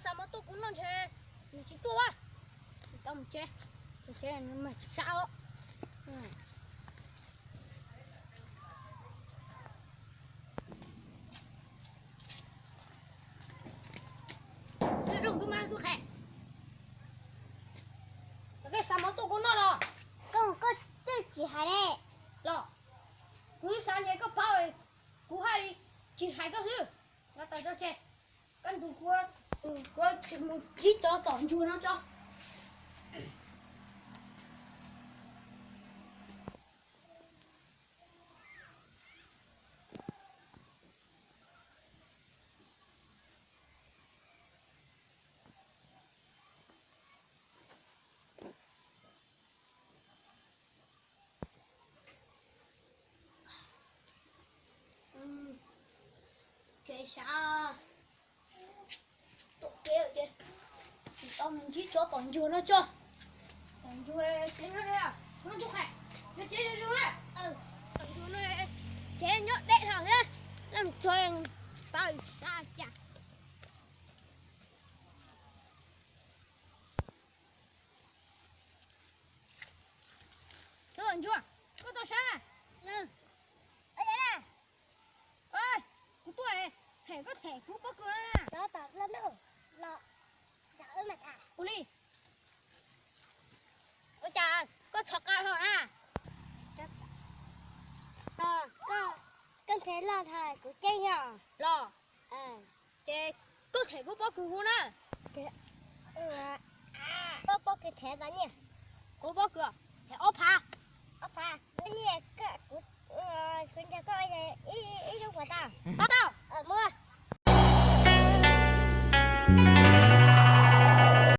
Xa mov tuaj kuv noj ntshe nws tsis tuaj a. Tau mus tsev, tsev nws mas tsis sab os. Tus mas tus qhe, koj xa mov tuaj kuv noj los? Koj, koj twb tsis hais ne. Los, kuv twb xav ntshe koj paub, kuv hais li tsis hais koj xwb. Nqa tawm tso tseg, koj nrug kuv, kuv mus ntsib cov tom ntsuag no tso. Kev xav tuaj kev ces tsis tau mus ntsib tsov tom ntsuag no tso. Tom ntsuag tsev nyob deb, nyob ntsuag qhe, nyob tsev zoo zoo na. Tom ntsuag no tsev nyob deb dhau thiab, leej txhua pab sab cas. Ntsuag, koj tau sab? Kuv tuaj, them koj them kuv pob kws na. Ua li, ua cas koj txhom qa hlo na? Koj them loj thaum kuv ceeb yog los. Ces koj them kuv pob kws kuv na. Koj pob kws them tau nyiaj? Kuv pob kws them ob phav. Ob phav nyiaj, kuv nrog koj ib lub puas tau? Tau.